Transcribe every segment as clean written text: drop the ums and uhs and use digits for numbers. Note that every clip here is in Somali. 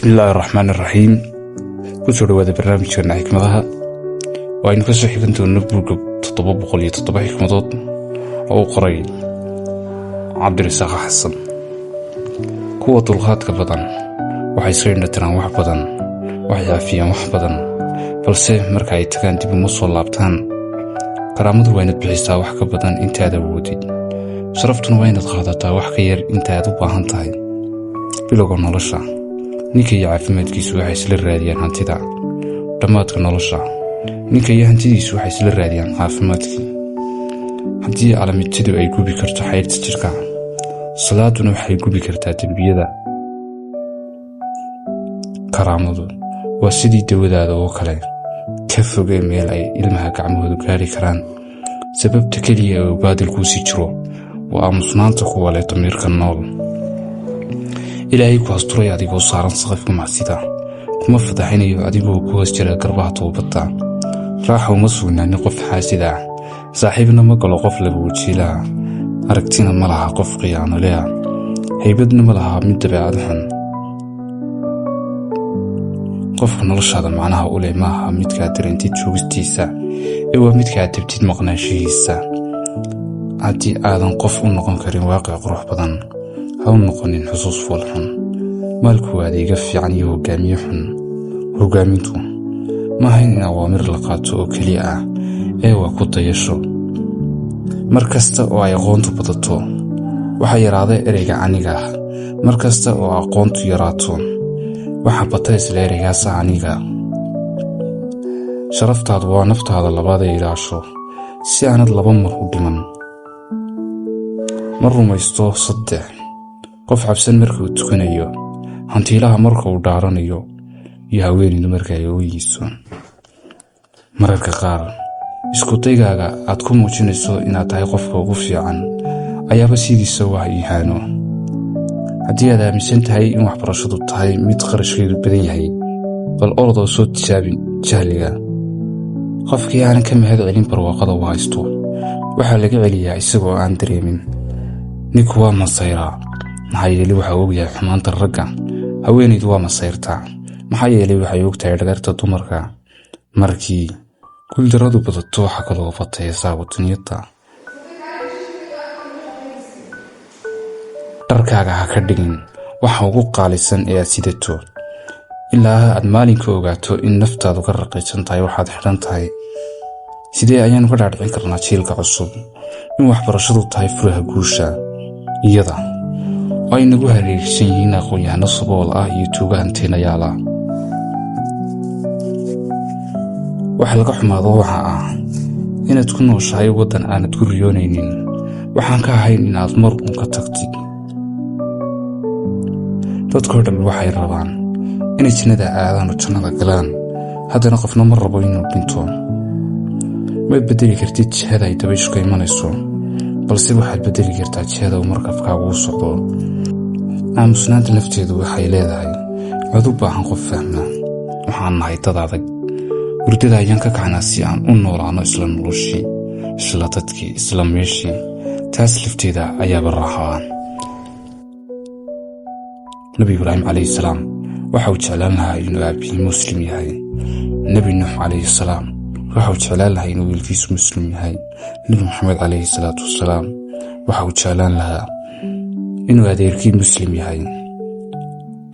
Bismillaahi raxmaan iraxiim. Kusoo dhawaada barnaamijkeena xikmadaha oo aynu kasoo xigan doono buugga 707 xikmadood oo uu qoray Cabdirasaaq Xasan. Kuwa dulqaadka badan waxay iska indhatiraan wax badan, waxay cafiyaan wax badan, balse marka ay tagaan dib uma soo laabtaan. Karaamadu waa inaad bixisaa wax ka badan intaad awoodid, sharaftuna waa inaad qaadataa wax ka yar inta aad u baahan tahay. Bilowga nolosha, ninka iyo caafimaadkiisu waxay isla raadiyaan hantida. Dhammaadka nolosha, ninka iyo hantidiisu waxay isla raadiyaan caafimaadkii. Haddii calamitadu ay gubi karto xaydhta jidhka, salaaduna waxay gubi kartaa dembiyada. Karaamadu waa sidii dawadaada oo kale, ka fogee meel ay ilmaha gacmahoodu gaari karaan. Sababta keliya ee uu baadil kuusii jiro waa aamusnaanta kuwa leh damiirka nool. Ilaahay ku asturay adigoo saaran saqafka macsida, kuma fadaxinayo adigoo ku hoos jira garbaha toobadda. Raaxa uma sugnaanin qof xaasid ah, saaxiibna ma galo qof laba wajiilaha, aragtina ma laha qof khiyaanole ah, haybadna ma laha mid dabeecad xun. Qofka noloshaada macnaha u leh ma aha midkaad dareentid joogistiisa, ee waa midka aad tabtid maqnaanshihiisa. Haddii aadan qof u noqon karin waaqic qurux badan, ha u noqonin xusuus fool xun. Maalku waa adeega fiican iyo hogaamiye xun. Hogaamintu ma ahayn in awaamir la qaato oo keliya ah, ee waa ku dayasho. Mar kasta oo ay aqoontu badato, waxaa yaraada ereyga "aniga". Mar kasta oo aqoontu yaraato, waxaa bata isla ereygaas ah "aniga". Sharaftaadu waa naftaada labaad ee ilaasho, si aanad laba mar u dhiman. Ma rumaysto saddex: qof cabsan marka uu tukanayo, hantiilaha marka uu dhaaranayo, iyo haweeneydu marka ay ooyeyso. Mararka qaar isku daygaaga aad ku muujinayso inaad tahay qofka ugu fiican ayaaba sidiisa wax ihaano. Haddii aad aaminsan tahay in waxbarashadu tahay mid qarashkeedu badan yahay, bal orodoo soo tijaabin jahliga. Qofkii aanan ka mahad celin barwaaqada uu haysto, waxaa laga celiyaa isagoo aan dareemin. Ninku waa masayraa, maxaa yeelay waxaa ogyahay xumaanta ragga. Haweenaydu waa masayrtaa, maxaa yeelay waxay ogtahay dhagarta dumarka. Markii guuldaradu badato, waxaa kaloo bataysaa wadaniyadda. Dharkaaga ha ka dhigin waxa ugu qaalisan ee aad sidato, ilaa aad maalinka ogaato in naftaadu ka raqiisan tahay waxaad xidhan tahay. Sidee ayaanu ka dhaadhicin karnaa jiilka cusub in waxbarashadu tahay furaha guusha, iyada oo ay nagu hareersan yihiin aqoon-yahano sabool ah iyo tuuga hanteenayaal ah? Waxa laga xumaado waxa ah inaad ku nooshahay waddan aanad ku riyoonaynin waxaan ka ahayn inaad mar uun ka tagtid. Dadkoo dhammi waxay rabaan inay jannada aadaan oo jannada galaan, haddana qofna ma rabo inuu dhinto. Ma bedeli kartid jihada ay dabayshu ka imanayso, balse waxaad bedeli kartaa jihada uu markabkaagu u socdo. Aamusnaanta lafteedu waxay leedahay cod u baahan qof fahma. Waxaan nahay dad adag. Hurdada ayaan ka kacnaa si aan u noolaano isla noloshii, isla dadkii, isla meeshii. Taas lafteeda ayaaba raaxo ah. Nebi Ibraahim calayhi salaam waxa uu jeclaan lahaa inuu aabihii Muslim yahay. Nebi Nuux calayhi salaam waxa uu jeclaan lahaa inuu wiilkiisu Muslim yahay. Nebi Maxamed calayhi salaatu wasalaam waxa uu jeclaan lahaa inuu adeerkii Muslim yahay.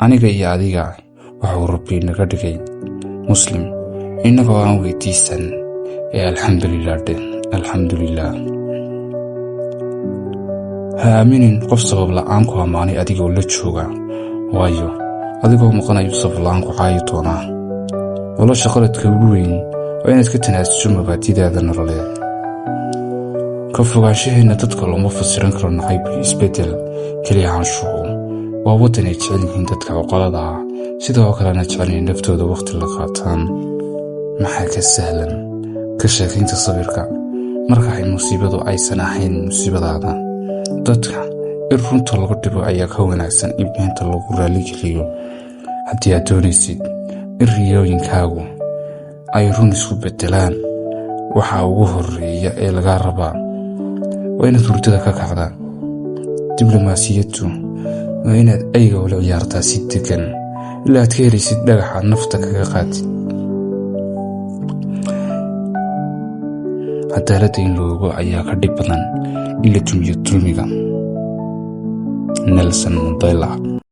Aniga iyo adiga waxa uu Rabbi naga dhigay Muslim innagoo aan weydiisan, ee alxamdulilah dhe, alxamdulilah. Ha aaminin qof sabab la'aan ku ammaanay adigoo la jooga, waayo adigoo maqanayu sabab la'aan ku caayi doonaa. Nolosha qaladka ugu weyn waa inaad ka tanaasusho mabaadidaada nololeed. Ka fogaanshaheenna dadka looma fasiran karo nacayb iyo isbeddel keliya. Ahaanshuhu waa waddan ay jecel yihiin dadka cuqalada ah, sidoo kalena jecel inay naftooda wakhti la qaataan. Maxaa ka sahlan ka sheekaynta sawirka marka ay musiibadu aysan ahayn musiibadaada? Dadka in runta lagu dhibo ayaa ka wanaagsan in beenta lagu raaligeliyo. Haddii aad doonaysid in riyooyinkaagu ay run isku beddelaan, waxa ugu horreeya ee lagaa rabaa waa inaad hurdada ka kacdaa. Diblomaasiyaddu waa inaad ayga ula ciyaartaa si deggan. Ilaa aad ka helaysid dhagax aad nafta kaga qaadid. Cadaaladda in la ogo ayaa ka dhib badan in la dumiyo dulmiga. Nelson Mandela.